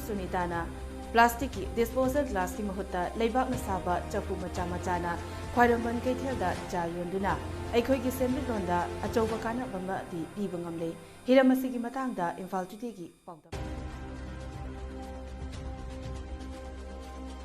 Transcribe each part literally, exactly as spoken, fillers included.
ꯁꯨꯅꯤꯇꯥꯅ ꯄ꯭ꯂꯥꯁꯇꯤꯛꯀꯤ disposal ꯒ꯭ꯂꯥꯁꯀꯤ ꯃꯍꯨꯠꯇ ꯂꯩꯕꯥꯛꯅ ꯁꯥꯕ ꯆꯐꯨ ꯃꯆꯥ ꯃꯆꯥꯅ ꯈ꯭ꯋꯥꯏꯔꯝꯕꯟ ꯀꯩꯊꯦꯜꯗ ꯆꯥ ꯌꯣꯟꯗꯨꯅ ꯑꯩꯈꯣꯏꯒꯤ ꯁꯦꯟꯃꯤꯠꯂꯣꯟꯗ ꯑꯆꯧꯕ ꯀꯥꯟꯅꯕ ꯑꯃꯗꯤ ꯄꯤꯕ ꯉꯝꯂꯦ꯫ ꯍꯤꯔꯝ ꯑꯁꯤꯒꯤ ꯃꯇꯥꯡꯗ ꯏꯝꯐꯥꯜ ꯇꯨꯗꯦꯒꯤ ꯄꯥꯎꯗꯝ꯫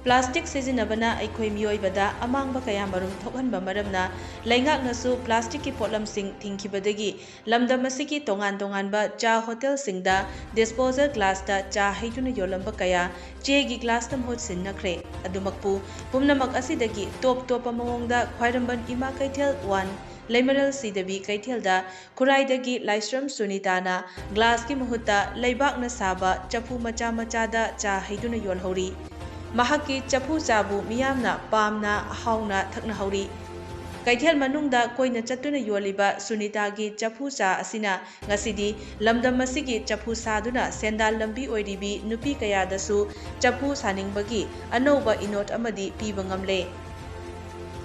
ꯄ꯭ꯂꯥꯁꯇꯤꯛ ꯁꯤꯖꯤꯟꯅꯕꯅ ꯑꯩꯈꯣꯏ ꯃꯤꯑꯣꯏꯕꯗ ꯑꯃꯥꯡꯕ ꯀꯌꯥꯃꯔꯨꯝ ꯊꯣꯛꯍꯟꯕ ꯃꯔꯝꯅ ꯂꯩꯉꯥꯛꯅꯁꯨ ꯄ꯭ꯂꯥꯁꯇꯤꯛꯀꯤ ꯄꯣꯠꯂꯝꯁꯤꯡ ꯊꯤꯡꯈꯤꯕꯗꯒꯤ ꯂꯝꯗꯝ ꯑꯁꯤꯒꯤ ꯇꯣꯉꯥꯟ ꯇꯣꯉꯥꯟꯕ ꯆꯥ ꯍꯣꯇꯦꯜꯁꯤꯡꯗ ꯗꯤꯁꯄꯣꯖꯦꯜ ꯒ꯭ꯂꯥꯁꯇ ꯆꯥ ꯍꯩꯗꯨꯅ ꯌꯣꯜꯂꯝꯕ ꯀꯌꯥ ꯆꯦꯒꯤ ꯒ꯭ꯂꯥꯁꯇ ꯃꯍꯨꯠ ꯁꯤꯟꯅꯈ꯭ꯔꯦ꯫ ꯑꯗꯨꯃꯛꯄꯨ, ꯄꯨꯝꯅꯃꯛ ꯑꯁꯤꯗꯒꯤ ꯇꯣꯞ ꯇꯣꯞꯄ ꯃꯑꯣꯡꯗ ꯈ꯭ꯋꯥꯏꯔꯝꯕꯟ ꯏꯃꯥ ꯀꯩꯊꯦꯜ ꯋꯥꯟ, ꯂꯩꯃꯔꯦꯜ ꯁꯤꯗꯕꯤ ꯀꯩꯊꯦꯜꯗ ꯈꯨꯔꯥꯏꯗꯒꯤ ꯂꯥꯏꯁ꯭ꯔꯝ ꯁꯨꯅꯤꯇꯥꯅ ꯒ꯭ꯂꯥꯁꯀꯤ ꯃꯍꯨꯠꯇ ꯂꯩꯕꯥꯛꯅ ꯁꯥꯕ ꯆꯐꯨ ꯃꯆꯥ ꯃꯆꯥꯗ ꯆꯥ ꯍꯩꯗꯨꯅ ꯌꯣꯜꯍꯧꯔꯤ꯫ ꯃꯍꯥꯛꯀꯤ ꯆꯐꯨ ꯆꯥꯕꯨ ꯃꯤꯌꯥꯝꯅ ꯄꯥꯝꯅ ꯍꯥꯎꯅ ꯊꯛꯅꯍꯧꯔꯤ꯫ ꯀꯩꯊꯦꯜ ꯃꯅꯨꯡꯗ ꯀꯣꯏꯅ ꯆꯠꯇꯨꯅ ꯌꯣꯜꯂꯤꯕ ꯁꯨꯅꯤꯇꯥꯒꯤ ꯆꯐꯨ ꯆꯥ ꯑꯁꯤꯅ ꯉꯁꯤꯗꯤ ꯂꯝꯗꯝ ꯑꯁꯤꯒꯤ ꯆꯐꯨ ꯁꯥꯗꯨꯅ ꯁꯦꯟꯗꯥꯟ ꯂꯝꯕꯤ ꯑꯣꯏꯔꯤꯕꯤ ꯅꯨꯄꯤ ꯀꯌꯥꯗꯁꯨ ꯆꯐꯨ ꯁꯥꯅꯤꯡꯕꯒꯤ ꯑꯅꯧꯕ ꯏꯅꯣꯠ ꯑꯃꯗꯤ ꯄꯤꯕ ꯉꯝꯂꯦ꯫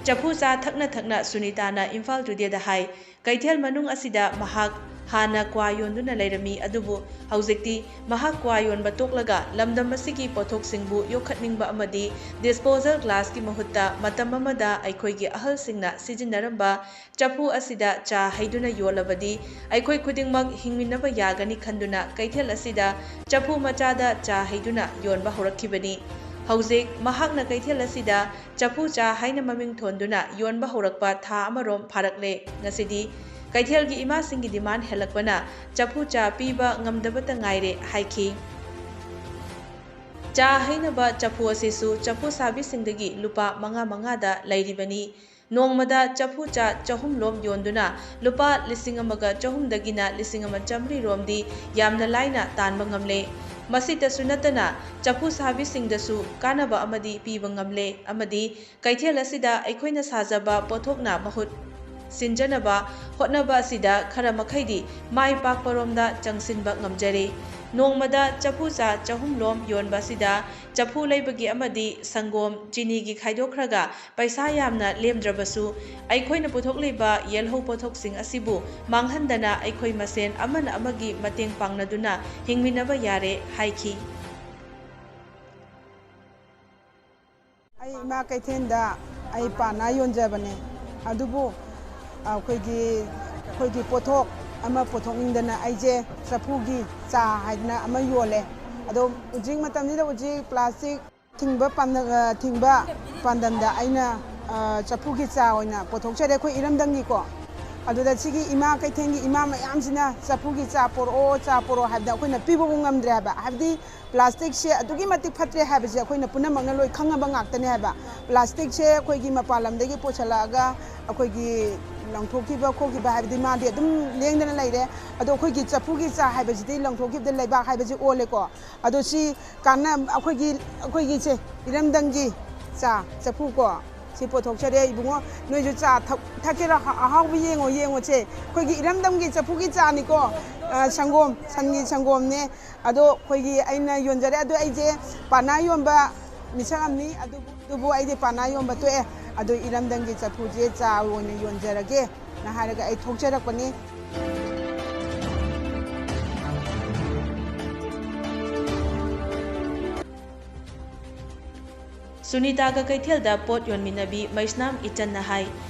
ꯆꯐꯨ ꯆꯥ ꯊꯛꯅ ꯊꯛꯅ ꯁꯨꯅꯤꯇꯥꯅ ꯏꯝꯐꯥꯜ ꯇꯨꯗꯦꯗ ꯍꯥꯏ, ꯀꯩꯊꯦꯜ ꯃꯅꯨꯡ ꯑꯁꯤꯗ ꯃꯍꯥꯛ ꯍꯥꯟꯅ ꯀ꯭ꯋꯥ ꯌꯣꯟꯗꯨꯅ ꯂꯩꯔꯝꯃꯤ, ꯑꯗꯨꯕꯨ ꯍꯧꯖꯤꯛꯇꯤ ꯃꯍꯥꯛ ꯀ꯭ꯋꯥ ꯌꯣꯟꯕ ꯇꯣꯛꯂꯒ ꯂꯝꯗꯝ ꯑꯁꯤꯒꯤ ꯄꯣꯠꯊꯣꯛꯁꯤꯡꯕꯨ ꯌꯣꯛꯈꯠꯅꯤꯡꯕ ꯑꯃꯗꯤ ꯗꯤꯁꯄꯣꯖꯦꯜ ꯒ꯭ꯂꯥꯁꯀꯤ ꯃꯍꯨꯠꯇ ꯃꯇꯝ ꯑꯃꯗ ꯑꯩꯈꯣꯏꯒꯤ ꯑꯍꯜꯁꯤꯡꯅ ꯁꯤꯖꯤꯟꯅꯔꯝꯕ ꯆꯐꯨ ꯑꯁꯤꯗ ꯆꯥ ꯍꯩꯗꯨꯅ ꯌꯣꯜꯂꯕꯗꯤ ꯑꯩꯈꯣꯏ ꯈꯨꯗꯤꯡꯃꯛ ꯍꯤꯡꯃꯤꯟꯅꯕ ꯌꯥꯒꯅꯤ ꯈꯟꯗꯨꯅ ꯀꯩꯊꯦꯜ ꯑꯁꯤꯗ ꯆꯐꯨ ꯃꯆꯥꯗ ꯆꯥ ꯍꯩꯗꯨꯅ ꯌꯣꯟꯕ ꯍꯧꯔꯛꯈꯤꯕꯅꯤ꯫ ꯍꯧꯖꯤꯛ ꯃꯍꯥꯛꯅ ꯀꯩꯊꯦꯜ ꯑꯁꯤꯗ ꯆꯐꯨ ꯆꯥ ꯍꯥꯏꯅ ꯃꯃꯤꯡ ꯊꯣꯟꯗꯨꯅ ꯌꯣꯟꯕ ꯍꯧꯔꯛꯄ ꯊꯥ ꯑꯃꯔꯣꯝ ꯐꯥꯔꯛꯂꯦ꯫ ꯉꯁꯤꯗꯤ ꯀꯩꯊꯦꯜꯒꯤ ꯏꯃꯥꯁꯤꯡꯒꯤ ꯗꯤꯃꯥꯟ ꯍꯦꯜꯂꯛꯄꯅ ꯆꯐꯨ ꯆꯥ ꯄꯤꯕ ꯉꯝꯗꯕꯇ ꯉꯥꯏꯔꯦ ꯍꯥꯏꯈꯤ꯫ ꯆꯥ ꯍꯩꯅꯕ ꯆꯐꯨ ꯑꯁꯤꯁꯨ ꯆꯐꯨ ꯁꯥꯕꯤꯁꯤꯡꯗꯒꯤ ꯂꯨꯄꯥ ꯃꯉꯥ ꯃꯉꯥꯗ ꯂꯩꯔꯤꯕꯅꯤ꯫ ꯅꯣꯡꯃꯗ ꯆꯐꯨ ꯆꯥ ꯆꯍꯨꯝ ꯂꯣꯝ ꯌꯣꯟꯗꯨꯅ ꯂꯨꯄꯥ ꯂꯤꯁꯤꯡ ꯑꯃꯒ ꯆꯍꯨꯝꯗꯒꯤꯅ ꯂꯤꯁꯤꯡ ꯑꯃ ꯆꯥꯃꯔꯤ ꯔꯣꯝꯗꯤ ꯌꯥꯝꯅ ꯂꯥꯏꯅ ꯇꯥꯟꯕ ꯉꯝꯂꯦ꯫ ꯃꯁꯤꯇꯁꯨ ꯅꯠꯇꯅ ꯆꯐꯨ ꯁꯥꯕꯤꯁꯤꯡꯗꯁꯨ ꯀꯥꯟꯅꯕ ꯑꯃꯗꯤ ꯄꯤꯕ ꯉꯝꯂꯦ ꯑꯃꯗꯤ ꯀꯩꯊꯦꯜ ꯑꯁꯤꯗ ꯑꯩꯈꯣꯏꯅ ꯁꯥꯖꯕ ꯄꯣꯠꯊꯣꯛꯅ ꯃꯍꯨꯠ ꯁꯤꯟꯖꯅꯕ ꯍꯣꯠꯅꯕ ꯑꯁꯤꯗ ꯈꯔ ꯃꯈꯩꯗꯤ ꯃꯥꯏ ꯄꯥꯛꯄꯔꯣꯝꯗ ꯆꯪꯁꯤꯟꯕ ꯉꯝꯖꯔꯦ꯫ ꯅꯣꯡꯃꯗ ꯆꯐꯨ ꯆꯥ ꯆꯍꯨꯝ ꯂꯣꯝ ꯌꯣꯟꯕ ꯑꯁꯤꯗ ꯆꯐꯨ ꯂꯩꯕꯒꯤ ꯑꯃꯗꯤ ꯁꯪꯒꯣꯝ, ꯆꯤꯅꯤꯒꯤ ꯈꯥꯏꯗꯣꯛꯈ꯭ꯔꯒ ꯄꯩꯁꯥ ꯌꯥꯝꯅ ꯂꯦꯝꯗ꯭ꯔꯕꯁꯨ, ꯑꯩꯈꯣꯏꯅ ꯄꯨꯊꯣꯛꯂꯤꯕ ꯌꯦꯜꯍꯧ ꯄꯣꯠꯊꯣꯛꯁꯤꯡ ꯑꯁꯤꯕꯨ ꯃꯥꯡꯍꯟꯗꯅ ꯑꯩꯈꯣꯏ ꯃꯁꯦꯟ ꯑꯃꯅ ꯑꯃꯒꯤ ꯃꯇꯦꯡ ꯄꯥꯡꯅꯗꯨꯅ ꯍꯤꯡꯃꯤꯟꯅꯕ ꯌꯥꯔꯦ ꯍꯥꯏꯈꯤ꯫ ꯏꯃꯥ ꯀꯩꯊꯦꯜꯗ ꯑꯩ ꯄꯥꯅ ꯌꯣꯟꯖꯕꯅꯦ꯫ ꯑꯗꯨꯕꯨ ꯑꯩꯈꯣꯏꯒꯤ ꯑꯩꯈꯣꯏꯒꯤ ꯄꯣꯠꯊꯣꯛ ꯑꯃ ꯄꯨꯊꯣꯛꯅꯤꯡꯗꯅ ꯑꯩꯁꯦ ꯆꯐꯨꯒꯤ ꯆꯥ ꯍꯥꯏꯗꯅ ꯑꯃ ꯌꯣꯜꯂꯦ꯫ ꯑꯗꯣ ꯍꯧꯖꯤꯛ ꯃꯇꯝꯁꯤꯗ ꯍꯧꯖꯤꯛ ꯄ꯭ꯂꯥꯁꯇꯤꯛ ꯊꯤꯡꯕ ꯄꯥꯟꯗꯝ-, ꯑ, ꯊꯤꯡꯕ ꯄꯥꯟꯗꯝꯗ ꯑꯩꯅ, ꯑ, ꯆꯐꯨꯒꯤ ꯆꯥ ꯑꯣꯏꯅ ꯄꯨꯊꯣꯛꯆꯔꯦ ꯑꯩꯈꯣꯏ ꯏꯔꯝꯗꯝꯒꯤꯀꯣ꯫ ꯑꯗꯨꯗ ꯁꯤꯒꯤ ꯏꯃꯥ ꯀꯩꯊꯦꯜꯒꯤ ꯏꯃꯥ ꯃꯌꯥꯝꯁꯤꯅ ꯆꯐꯨꯒꯤ ꯆꯥ ꯄꯣꯔꯛꯑꯣ, ꯆꯥ ꯄꯣꯔꯛꯑꯣ ꯍꯥꯏꯕꯗ ꯑꯩꯈꯣꯏꯅ ꯄꯤꯕꯕꯨ ꯉꯝꯗ꯭ꯔꯦ ꯍꯥꯏꯕ꯫ ꯍꯥꯏꯕꯗꯤ ꯄ꯭ꯂꯥꯁꯇꯤꯛꯁꯦ ꯑꯗꯨꯛꯀꯤ ꯃꯇꯤꯛ ꯐꯠꯇ꯭ꯔꯦ ꯍꯥꯏꯕꯁꯦ ꯑꯩꯈꯣꯏꯅ ꯄꯨꯝꯅꯃꯛꯅ ꯂꯣꯏ ꯈꯪꯉꯕ ꯉꯥꯛꯇꯅꯦ ꯍꯥꯏꯕ꯫ ꯄ꯭ꯂꯥꯁꯇꯤꯛꯁꯦ ꯑꯩꯈꯣꯏꯒꯤ ꯃꯄꯥꯟ ꯂꯝꯗꯒꯤ ꯄꯨꯁꯜꯂꯛꯑꯒ ꯑꯩꯈꯣꯏꯒꯤ ꯂꯪꯊꯣꯛꯈꯤꯕ ꯈꯣꯠꯈꯤꯕ ꯍꯥꯏꯕꯗꯤ ꯃꯥꯗꯤ ꯑꯗꯨꯝ ꯂꯦꯡꯗꯅ ꯂꯩꯔꯦ꯫ ꯑꯗꯣ ꯑꯩꯈꯣꯏꯒꯤ ꯆꯐꯨꯒꯤ ꯆꯥ ꯍꯥꯏꯕꯁꯤꯗꯤ ꯂꯪꯊꯣꯛꯈꯤꯕꯗ ꯂꯩꯕꯥꯛ ꯍꯥꯏꯕꯁꯤ ꯑꯣꯜꯂꯦꯀꯣ꯫ ꯑꯗꯣ ꯁꯤ ꯀꯥꯟꯅ-, ꯑꯩꯈꯣꯏꯒꯤ, ꯑꯩꯈꯣꯏꯒꯤꯁꯦ ꯏꯔꯝꯗꯝꯒꯤ ꯆꯥ ꯆꯐꯨꯀꯣ꯫ ꯁꯤ ꯄꯨꯊꯣꯛꯆꯔꯦ ꯏꯕꯨꯡꯉꯣ꯫ ꯅꯣꯏꯁꯨ ꯆꯥ ꯊꯛ-, ꯊꯛꯀꯦꯔꯣ? ꯑꯍꯥ-, ꯑꯍꯥꯎꯕ ꯌꯦꯡꯉꯣ, ꯌꯦꯡꯉꯣꯁꯦ꯫ ꯑꯩꯈꯣꯏꯒꯤ ꯏꯔꯝꯗꯝꯒꯤ ꯆꯐꯨꯒꯤ ꯆꯥꯅꯤꯀꯣ꯫ ꯑ, ꯁꯪꯒꯣꯝ, ꯁꯟꯒꯤ ꯁꯪꯒꯣꯝꯅꯦ꯫ ꯑꯗꯣ ꯑꯩꯈꯣꯏꯒꯤ ꯑꯩꯅ ꯌꯣꯟꯖꯔꯦ꯫ ꯑꯗꯣ ꯑꯩꯁꯦ ꯄꯥꯅꯥ ꯌꯣꯟꯕ ꯃꯤꯁꯛ ꯑꯃꯅꯤ꯫ ꯑꯗꯨꯕꯨ, ꯑꯗꯨꯕꯨ ꯑꯩꯗꯤ ꯄꯥꯅꯥ ꯌꯣꯟꯕ ꯇꯣꯛꯑꯦ꯫ ꯑꯗꯣ ꯏꯔꯝꯗꯝꯒꯤ ꯆꯐꯨꯁꯦ ꯆꯥ ꯑꯣꯏꯅ ꯌꯣꯟꯖꯔꯒꯦꯅ ꯍꯥꯏꯔꯒ ꯑꯩ ꯊꯣꯛꯆꯔꯛꯄꯅꯤ꯫ ꯁꯨꯅꯤꯇꯥꯒ ꯀꯩꯊꯦꯜꯗ ꯄꯣꯠ ꯌꯣꯟꯃꯤꯟꯅꯕꯤ ꯃꯩꯁꯅꯥꯝ ꯏꯆꯟꯅ ꯍꯥꯏ,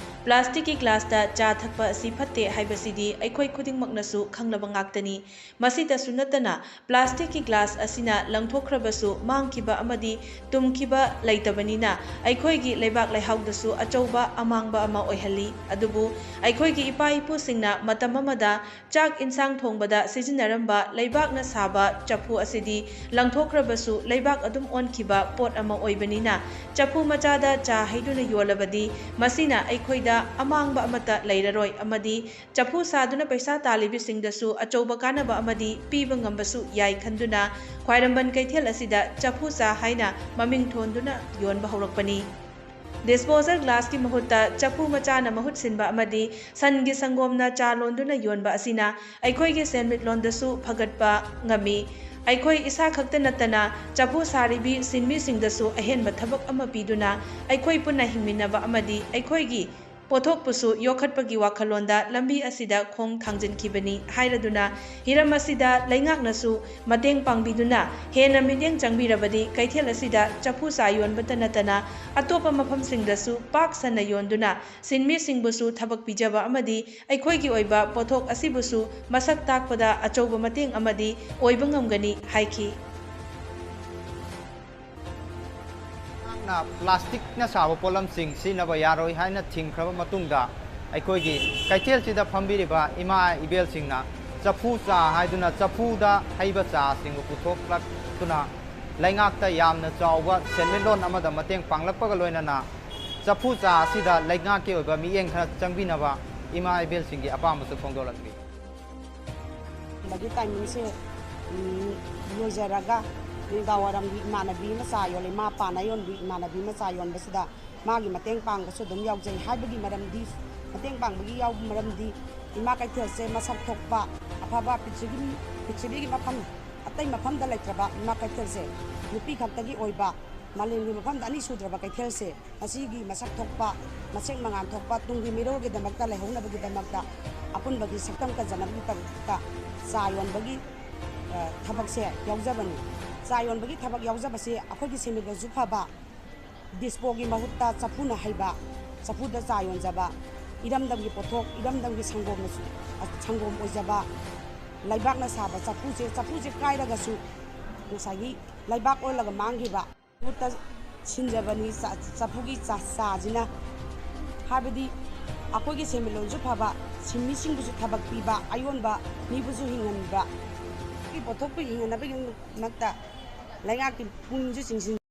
ꯄ꯭ꯂꯥꯁꯇꯤꯛꯀꯤ ꯒ꯭ꯂꯥꯁꯇ ꯆꯥ ꯊꯛꯄ ꯑꯁꯤ ꯐꯠꯇꯦ ꯍꯥꯏꯕꯁꯤꯗꯤ ꯑꯩꯈꯣꯏ ꯈꯨꯗꯤꯡꯃꯛꯅꯁꯨ ꯈꯪꯂꯕ ꯉꯥꯛꯇꯅꯤ꯫ ꯃꯁꯤꯇꯁꯨ ꯅꯠꯇꯅ, ꯄ꯭ꯂꯥꯁꯇꯤꯛꯀꯤ ꯒ꯭ꯂꯥꯁ ꯑꯁꯤꯅ ꯂꯪꯊꯣꯛꯈ꯭ꯔꯕꯁꯨ ꯃꯥꯡꯈꯤꯕ ꯑꯃꯗꯤ ꯇꯨꯝꯈꯤꯕ ꯂꯩꯇꯕꯅꯤꯅ, ꯑꯩꯈꯣꯏꯒꯤ ꯂꯩꯕꯥꯛ ꯂꯩꯍꯥꯎꯗꯁꯨ ꯑꯆꯧꯕ ꯑꯃꯥꯡꯕ ꯑꯃ ꯑꯣꯏꯍꯜꯂꯤ꯫ ꯑꯗꯨꯕꯨ ꯑꯩꯈꯣꯏꯒꯤ ꯏꯄꯥ ꯏꯄꯨꯁꯤꯡꯅ ꯃꯇꯝ ꯑꯃꯗ ꯆꯥꯛ ꯏꯟꯁꯥꯡ ꯊꯣꯡꯕꯗ ꯁꯤꯖꯤꯟꯅꯔꯝꯕ ꯂꯩꯕꯥꯛꯅ ꯁꯥꯕ ꯆꯐꯨ ꯑꯁꯤꯗꯤ ꯂꯪꯊꯣꯛꯈ꯭ꯔꯕꯁꯨ ꯂꯩꯕꯥꯛ ꯑꯗꯨꯝ ꯑꯣꯟꯈꯤꯕ ꯄꯣꯠ ꯑꯃ ꯑꯣꯏꯕꯅꯤꯅ, ꯆꯐꯨ ꯃꯆꯥꯗ ꯆꯥ ꯍꯩꯗꯨꯅ ꯌꯣꯜꯂꯕꯗꯤ ꯃꯁꯤꯅ ꯑꯩꯈꯣꯏꯗ ꯑꯃꯥꯡꯕ ꯑꯃꯠꯇ ꯂꯩꯔꯔꯣꯏ ꯑꯃꯗꯤ ꯆꯐꯨ ꯁꯥꯗꯨꯅ ꯄꯩꯁꯥ ꯇꯥꯜꯂꯤꯕꯁꯤꯡꯗꯁꯨ ꯑꯆꯧꯕ ꯀꯥꯟꯅꯕ ꯑꯃꯗꯤ ꯄꯤꯕ ꯉꯝꯕꯁꯨ ꯌꯥꯏ ꯈꯟꯗꯨꯅ ꯈ꯭ꯋꯥꯏꯔꯝꯕꯟ ꯀꯩꯊꯦꯜ ꯑꯁꯤꯗ ꯆꯐꯨ ꯆꯥ ꯍꯥꯏꯅ ꯃꯃꯤꯡ ꯊꯣꯟꯗꯨꯅ ꯌꯣꯟꯕ ꯍꯧꯔꯛꯄꯅꯤ꯫ ꯗꯤꯁꯄꯣꯖꯦꯜ ꯒ꯭ꯂꯥꯁꯀꯤ ꯃꯍꯨꯠꯇ ꯆꯐꯨ ꯃꯆꯥꯅ ꯃꯍꯨꯠ ꯁꯤꯟꯕ ꯑꯃꯗꯤ ꯁꯟꯒꯤ ꯁꯪꯒꯣꯝꯅ ꯆꯥ ꯂꯣꯟꯗꯨꯅ ꯌꯣꯟꯕ ꯑꯁꯤꯅ ꯑꯩꯈꯣꯏꯒꯤ ꯁꯦꯟꯃꯤꯠꯂꯣꯟꯗꯁꯨ ꯐꯒꯠꯄ ꯉꯝꯃꯤ꯫ ꯑꯩꯈꯣꯏ ꯏꯁꯥ ꯈꯛꯇ ꯅꯠꯇꯅ ꯆꯐꯨ ꯁꯥꯔꯤꯕꯤ ꯁꯤꯟꯃꯤꯁꯤꯡꯗꯁꯨ ꯑꯍꯦꯟꯕ ꯊꯕꯛ ꯑꯃ ꯄꯤꯗꯨꯅ ꯑꯩꯈꯣꯏ ꯄꯨꯟꯅ ꯍꯤꯡꯃꯤꯟꯅꯕ ꯑꯃꯗꯤ ꯑꯩꯈꯣꯏꯒꯤ ꯄꯣꯠꯊꯣꯛꯄꯨꯁꯨ ꯌꯣꯛꯈꯠꯄꯒꯤ ꯋꯥꯈꯜꯂꯣꯟꯗ ꯂꯝꯕꯤ ꯑꯁꯤꯗ ꯈꯣꯡ ꯊꯥꯡꯖꯤꯟꯈꯤꯕꯅꯤ ꯍꯥꯏꯔꯗꯨꯅ, ꯍꯤꯔꯝ ꯑꯁꯤꯗ ꯂꯩꯉꯥꯛꯅꯁꯨ ꯃꯇꯦꯡ ꯄꯥꯡꯕꯤꯗꯨꯅ ꯍꯦꯟꯅ ꯃꯤꯠꯌꯦꯡ ꯆꯪꯕꯤꯔꯕꯗꯤ ꯀꯩꯊꯦꯜ ꯑꯁꯤꯗ ꯆꯐꯨ ꯆꯥ ꯌꯣꯟꯕꯇ ꯅꯠꯇꯅ ꯑꯇꯣꯞꯄ ꯃꯐꯝꯁꯤꯡꯗꯁꯨ ꯄꯥꯛ ꯁꯟꯅ ꯌꯣꯟꯗꯨꯅ ꯁꯤꯟꯃꯤꯁꯤꯡꯕꯨꯁꯨ ꯊꯕꯛ ꯄꯤꯖꯕ ꯑꯃꯗꯤ ꯑꯩꯈꯣꯏꯒꯤ ꯑꯣꯏꯕ ꯄꯣꯠꯊꯣꯛ ꯑꯁꯤꯕꯨꯁꯨ ꯃꯁꯛ ꯇꯥꯛꯄꯗ ꯑꯆꯧꯕ ꯃꯇꯦꯡ ꯑꯃꯗꯤ ꯑꯣꯏꯕ ꯉꯝꯒꯅꯤ ꯍꯥꯏꯈꯤ꯫ ꯂꯩꯉꯥꯛꯅ ꯄ꯭ꯂꯥꯁꯇꯤꯛꯅ ꯁꯥꯕ ꯄꯣꯠꯂꯝꯁꯤꯡ ꯁꯤꯖꯤꯟꯅꯕ ꯌꯥꯔꯣꯏ ꯍꯥꯏꯅ ꯊꯤꯡꯈ꯭ꯔꯕ ꯃꯇꯨꯡꯗ, ꯑꯩꯈꯣꯏꯒꯤ ꯀꯩꯊꯦꯜꯁꯤꯗ ꯐꯝꯕꯤꯔꯤꯕ ꯏꯃꯥ ꯏꯕꯦꯜꯁꯤꯡꯅ ꯆꯐꯨ ꯆꯥ ꯍꯥꯏꯗꯨꯅ ꯆꯐꯨꯗ ꯍꯩꯕ ꯆꯥꯁꯤꯡꯕꯨ ꯄꯨꯊꯣꯛꯂꯛꯇꯨꯅ ꯂꯩꯉꯥꯛꯇ ꯌꯥꯝꯅ ꯆꯥꯎꯕ ꯁꯦꯟꯃꯤꯠꯂꯣꯟ ꯑꯃꯗ ꯃꯇꯦꯡ ꯄꯥꯡꯂꯛꯄꯒ ꯂꯣꯏꯅꯅ ꯆꯐꯨ ꯆꯥ ꯑꯁꯤꯗ ꯂꯩꯉꯥꯛꯀꯤ ꯑꯣꯏꯕ ꯃꯤꯠꯌꯦꯡ ꯈꯔ ꯆꯪꯕꯤꯅꯕ ꯏꯃꯥ ꯏꯕꯦꯜꯁꯤꯡꯒꯤ ꯑꯄꯥꯝꯕꯁꯨ ꯐꯣꯡꯗꯣꯛꯂꯛꯂꯤ꯫ ꯕꯒꯤ timingꯁꯦ, ꯎꯝ, ꯂꯣꯏꯖꯔꯒ ꯅꯨꯡꯗꯥꯡꯋꯥꯏꯔꯝꯒꯤ ꯏꯃꯥꯟꯅꯕꯤ ꯑꯃ ꯆꯥ ꯌꯣꯜꯂꯤ, ꯃꯥ ꯄꯥꯅ ꯌꯣꯟꯕꯤ ꯏꯃꯥꯟꯅꯕꯤ ꯑꯃ ꯆꯥ ꯌꯣꯟꯕꯁꯤꯗ ꯃꯥꯒꯤ ꯃꯇꯦꯡ ꯄꯥꯡꯕꯁꯨ ꯑꯗꯨꯝ ꯌꯥꯎꯖꯩ꯫ ꯍꯥꯏꯕꯒꯤ ꯃꯔꯝꯗꯤ, ꯃꯇꯦꯡ ꯄꯥꯡꯕꯒꯤ ꯌꯥꯎꯕ ꯃꯔꯝꯗꯤ ꯏꯃꯥ ꯀꯩꯊꯦꯜꯁꯦ ꯃꯁꯛ ꯊꯣꯛꯄ, ꯑꯐꯕ, ꯄ꯭ꯔꯤꯊꯤꯕꯤ, ꯄ꯭ꯔꯤꯊꯤꯕꯤꯒꯤ ꯃꯐꯝ ꯑꯇꯩ ꯃꯐꯝꯗ ꯂꯩꯇ꯭ꯔꯕ ꯏꯃꯥ ꯀꯩꯊꯦꯜꯁꯦ ꯅꯨꯄꯤ ꯈꯛꯇꯒꯤ ꯑꯣꯏꯕ, ꯃꯥꯂꯦꯝꯒꯤ ꯃꯐꯝꯗ ꯑꯅꯤ ꯁꯨꯗ꯭ꯔꯕ ꯀꯩꯊꯦꯜꯁꯦ ꯃꯁꯤꯒꯤ ꯃꯁꯛ ꯊꯣꯛꯄ, ꯃꯁꯦꯛ ꯃꯉꯥꯜ ꯊꯣꯛꯄ ꯇꯨꯡꯒꯤ ꯃꯤꯔꯣꯜꯒꯤꯗꯃꯛꯇ ꯂꯩꯍꯧꯅꯕꯒꯤꯗꯃꯛꯇ, ꯑꯄꯨꯟꯕꯒꯤ ꯁꯛꯇꯝ ꯀꯟꯖꯅꯕꯒꯤꯗꯃꯛꯇ ꯆꯥ ꯌꯣꯟꯕꯒꯤ, ꯑ, ꯊꯕꯛꯁꯦ ꯌꯥꯎꯖꯕꯅꯤ꯫ ꯆꯥ ꯌꯣꯟꯕꯒꯤ ꯊꯕꯛ ꯌꯥꯎꯖꯕꯁꯦ ꯑꯩꯈꯣꯏꯒꯤ ꯁꯦꯟꯃꯤꯠꯂꯣꯟꯁꯨ ꯐꯕ, dispose ꯒꯤ ꯃꯍꯨꯠꯇ ꯆꯐꯨꯅ ꯍꯩꯕ, ꯆꯐꯨꯗ ꯆꯥ ꯌꯣꯟꯖꯕ, ꯏꯔꯝꯗꯝꯒꯤ ꯄꯣꯠꯊꯣꯛ, ꯏꯔꯝꯗꯝꯒꯤ ꯁꯪꯒꯣꯝꯅꯁꯨ, ꯑ, ꯁꯪꯒꯣꯝ ꯑꯣꯏꯖꯕ, ꯂꯩꯕꯥꯛꯅ ꯁꯥꯕ ꯆꯐꯨꯁꯦ, ꯆꯐꯨꯁꯦ ꯀꯥꯏꯔꯒꯁꯨ ꯉꯁꯥꯏꯒꯤ ꯂꯩꯕꯥꯛ ꯑꯣꯜꯂꯒ ꯃꯥꯡꯈꯤꯕ꯫ ꯃꯍꯨꯠꯇ ꯁꯤꯟꯖꯕꯅꯤ ꯆ-, ꯆꯐꯨꯒꯤ ꯆꯥ-, ꯆꯥꯁꯤꯅ꯫ ꯍꯥꯏꯕꯗꯤ ꯑꯩꯈꯣꯏꯒꯤ ꯁꯦꯟꯃꯤꯠꯂꯣꯟꯁꯨ ꯐꯕ, ꯁꯤꯟꯃꯤꯁꯤꯡꯕꯨꯁꯨ ꯊꯕꯛ ꯄꯤꯕ, ꯑꯌꯣꯟꯕ ꯃꯤꯕꯨꯁꯨ ꯍꯤꯡꯍꯟꯕ, ꯄꯣꯠꯊꯣꯛꯄꯨ ꯍꯤꯡꯍꯟꯅꯕꯒꯤꯗꯃꯛꯇ ꯂꯩꯉꯥꯛꯀꯤ ꯄꯨꯛꯅꯤꯡꯁꯨ ꯆꯤꯡꯁꯤꯟ